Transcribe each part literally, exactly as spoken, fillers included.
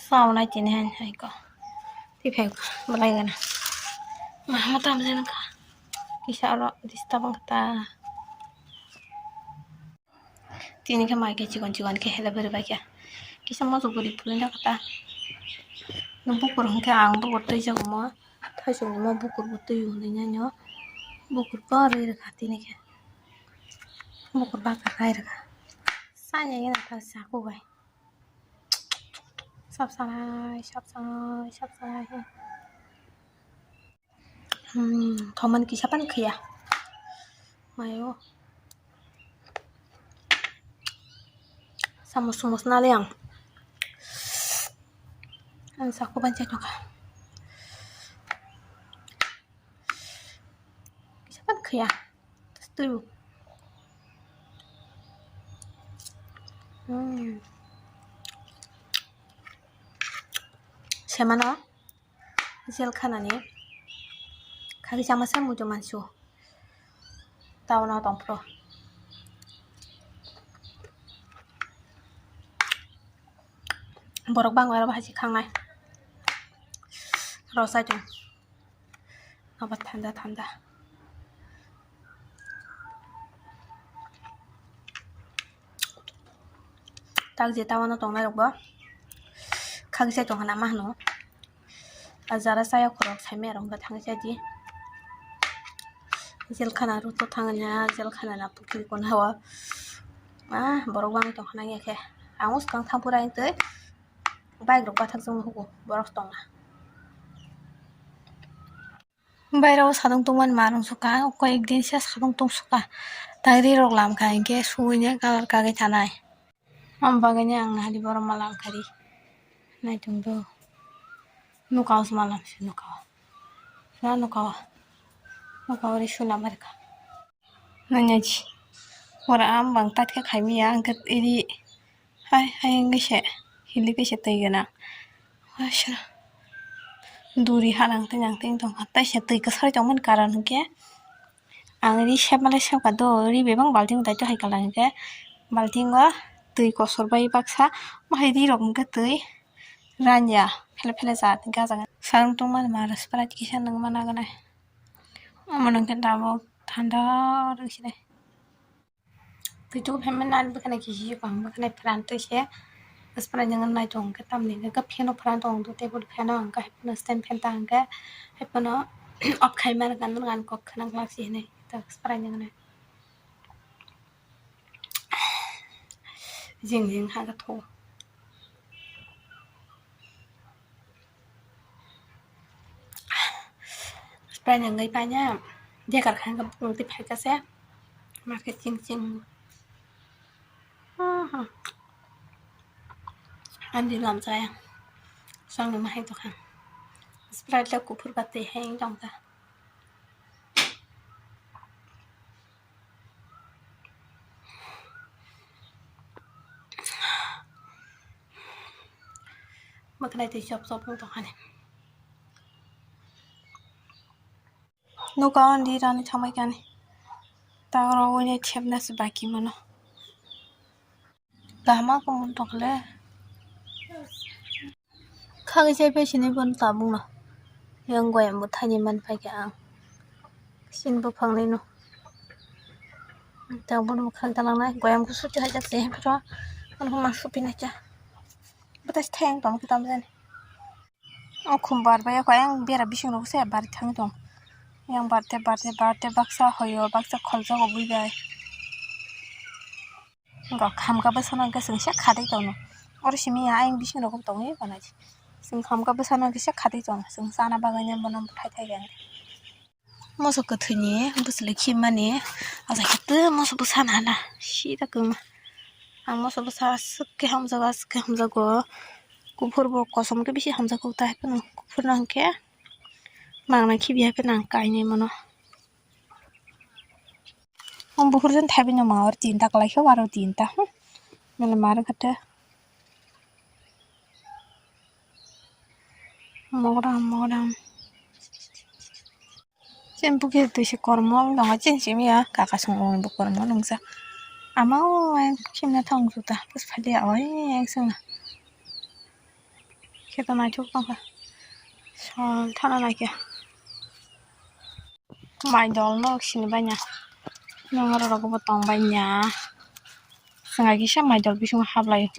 Sawnai tini hai hai ko. Ti phai ko, belai gana. Mah, mata hamjai nang kha. Kisa oro disturb wng kha ta. Tini khe mai khe chikon chikon khe hele bwrwi bai khe. Kisa moso bwrwi puli nang kha ta. Nw bukur hwnkhe ang bukur twi jago mo. Thaisok ni mo bukur bo twi hwnwi nai no. Bukur kwrwi rwkha tini khe. Bukur baka khai rwkha. Sanya yana ta saku bai. Sab salai, sab salai, sab salai. Hmm, thomani kisa pan khiya. Mayo. Samus sumus nali ang. Ang saku ban chai tongkha. Kisa pan khiya. Twi. Hmm. Semano. Jel khanani khagwi chama se muitu mansu. Town o tongphuru borok bangwi aro bahai se khangnai rw chai tong abo thanda thanda. Tak je town o tongnai rok bo khagwi chai tongkha na ma hwno. A jara chaya khorok saimaya rok wngkha thangwi chadi. Jelkhana rw to thangya, jelkhana na pukiri kono hawa. Ah, borok bangwi tongkha nang ya khe. Ang o swkang thang pura tei bike rok bathak jongno hugo borok tongna. Bairao sadung tongmani ma rwngsukha, koyek din se sadung tongsukha. Tai ri rok lamkha hinkhe suwini colour kagwi thanai. Am bagwino ang nahali borok ma lamkha ri. Naitung do. Nuka o se ma lamsi nuka o. Sa nuka o. Nuka o ri sui lamai rwkha. Nanya ji. Ora am bang tat khe khaimya hwnkhe ri. Hai, hai wngwi se, hilikwi se twi gwnang. Asha. Duri ha nang twi nang twi tongkha. Taisa twi kwsari tongmani karon hwnkhe, ang ri sepma le sepkha do, ri bebak balting daito hai kwlai hwnkhe, baltingo twi kosor bai baksa, bahai ri rok hwnkhe twi ranya phele phele jat gajak. Sarung tongmani ma Sprite kisa nang ma nagnai. Omo nang khe tabuk thanda rwngsinai. Twi tuku phaimani ani bwkhwnai kisi bwkhwnai pran twi se. Sprite nang nai tong khe tamni hwnkhe fan o pran tong do, table fan o hwnkhe hai phano stand fan ta hwnkhe hai phano off khai mani kok khna glak si hinwi ta Sprite nang nai. Jing jing ha khe tho. Sprite nangwi paina dekar kha hwnkhe bukung twi phaikha se ma khe ching ching. Ani lamchaya songni ma hai tongkha. Sprite le kuphur ba twi hai tongkha. Mwkhwnai twi chop chop wng tongkha ni. Noka o di rani thangbai kani. Ta oro wngya thepna se baki mano. Kaham khe wng tongkha le. Khagwi chai phai sini bono tabukno. Yang goyam bo thaini man phaikha ang. Sini buphang nino. Tang bono bwkhak dalangnai goyam kusu chai jak se phro. Bono ma supinai cha. Bwtai thayang tong khe tamo jani. O khum bar bai kho yang bera bising rok se bar thang tong. Yang bar te bar te bar te baksa hoyo baksa kholjago bui bai. Wngkha khamkha bwsano hwnkhe chwng se khatwi tongno. Oro simi ya ayang bising rok tongwi tongo. Chwng khamkha bwsano hwnkhe se khatwi tongno. Chwng chana bagwi bono bwthai thai khe. Moso kwthwini bwswlwi khimani ajaikhe twi moso bwsa nana sida kwma. Ang moso bwsa aswk khe hamjago, aswk khe hamjago. Kuphur bo kosom khe bisi hamjago, tai phano kuphur no hwnkhe nang nang khibiya khe nang kainwi mano. Ang bukhur jon thaibi no ma or tinta kwlai khe aro tinta. Hmm. Mele mar khe te. Mogram, mogram. Chini bukhe twi se kormo wng tongo, chini simi ya kaka song bo kormo nungsa. Ama o ayang khimna thang juta, bus phali ya, oi, ayang song. Khe to naithok tongkha. Sal thana naikhe. Mai dol no sini banya. Nang oro rogo bo tong banya. Swngai kisa mai dol bisingo hablai.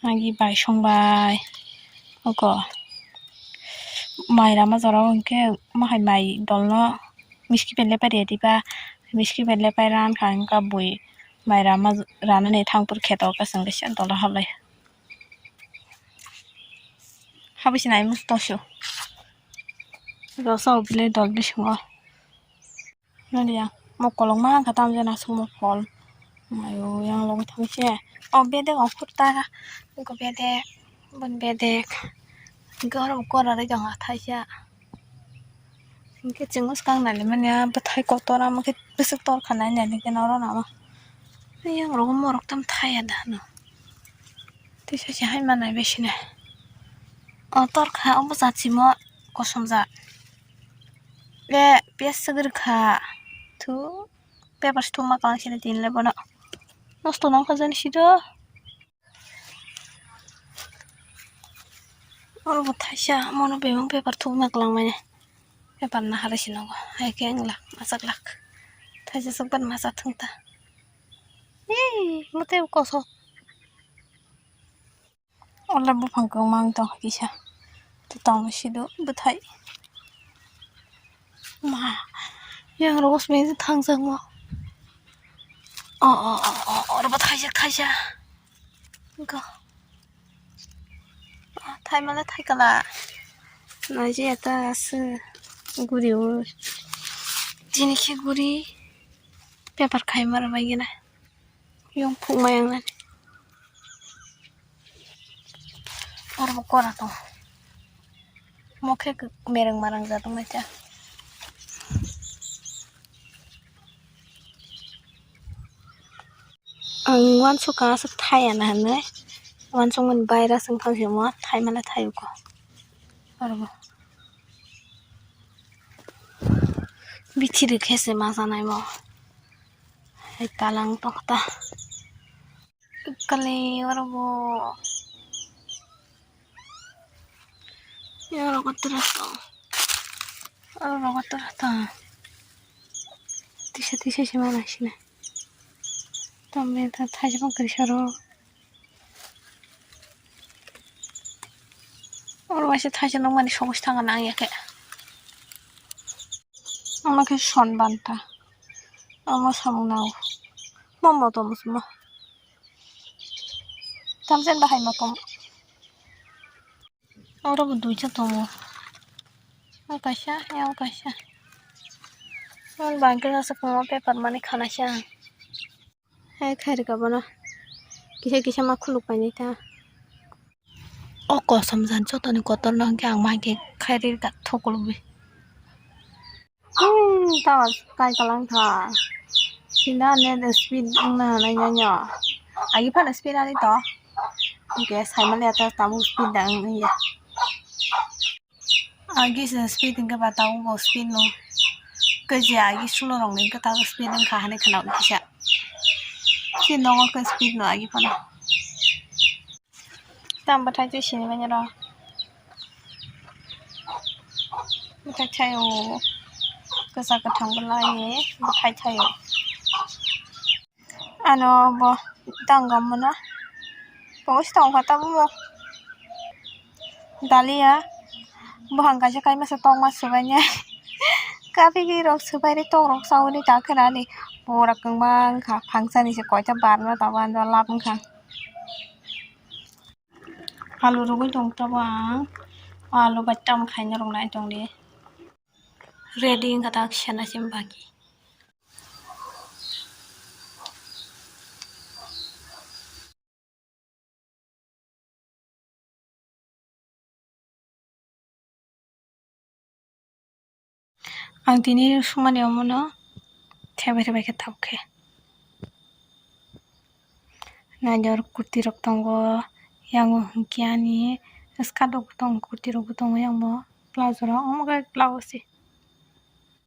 Agi bai song bai. Oko. Mai rama jora o hwnkhe mahai mai dol no miski bai lepai redi ba. Miski bai lepai ran kha wngkha bui mai rama rana ni thang pur kheto ka chwng kisa dol hablai. Habwi se nai musto su. Rosa o bile dol bisingo. Nani ya, mo kolok ma kha tam jana sumo phol. Mayo yang logo thang se. O bedek o kurta. Ko bedek, bon bedek. Gor gor ari jong athai sa. Hingke chwng swkang nailaimani ah bwthai kotor amo khe bwswk torkha nai naidi khe norok namo. Yang rogo morok tam thaya da hwno. Tei sachi hai manai bai sini. O torkha obo jachimo kosom ja. Le piyaj swk rwkha. Thu paper thuma kang sini tin le bono. Nosto nang kha jani sido. Oro bo thaisa mono bebak paper thukma kwlangmani. Paper nahar se nogo. Hai khe wng lak, masa glak. Thaisa sokban masa thung ta. Ee, mote kosok. Ola buphang kwmang tong kisa. Tong sido bwthai. Ma, yang rose beng thangjakgo. O, o, o, o, oro bo thaijak, thaijak. Go. O, thaimale thaikala. Naijia ta aswk guri o. Chini khe guri. Paper khaima rwbaigena. Yang phukma yang nani. Oro bo kora tong. Mo khe mereng marang ja tong nai ta. Ang uansukha aswk thaya na hinwi. Uansukmani baira swng thang se mo thaimale thayuko. Oro bo. Bithi rwkhe se ma janai mo. Hai talang tokta. Kali oro bo. Oro bo tura tong. Oro bo tura tong. Tisa tisa se mana sini. Tamni ta thaisa bang kari saro. Oro waisa thaisa nokmani somos thangna nang ya khe. Omo khe son banta. Omo samung nao. Mo motom simo. Tamsen bahai motom. Oro bo duita tongo. O kaisa, o kaisa. Mon bangke nasa komo paper mani khana se ang. Hai khairika bono. Kisa kisa ma khuluk painai ta. O kosom jan jotoni kotor no hwnkhe ang ma hwnkhe khairika thukulugwi. Hmm, tawa kai kalang kha. Sina net speed wngna hanai nyanyo. Agi phano speed ani to. Hwnkhe saimaliya ta tamo speed da wng ya. Agi se speed hwnkhe ba tabuk bo speed no. Khe je agi sulo rok ni hwnkhe tabuk speed wngkha hinwi khwna kisa. Chini nogo khe speed no agi phano. Tam bwthai twi sini manya rw. Bwthai thaio. Kwchak kwthang bwlai bwthai thaio. Ano bo tang gam mano. Bo se tong kha tabuk bo. Dalia. Buphang kaisa kai masa tokma swbainai. Kaphi rok swbainai tok rok saui ta khwnani. Pura kwbang kha phangsa ni se koita barma tabuk ano lab wngkha. Alu rwgwi tong tabuk ang. O alu bai tam khaina rwgnai tong di. Ready wngkha ta kisa na sim bagi. Ang tini sumani omono thebai thebai khe tabuk khe. Nainjor kurti rok tongo, yango hwnkhe ani skirt rok bo tongo, kurti rok bo tongo, yang bo plazo rok omo khe blouse se.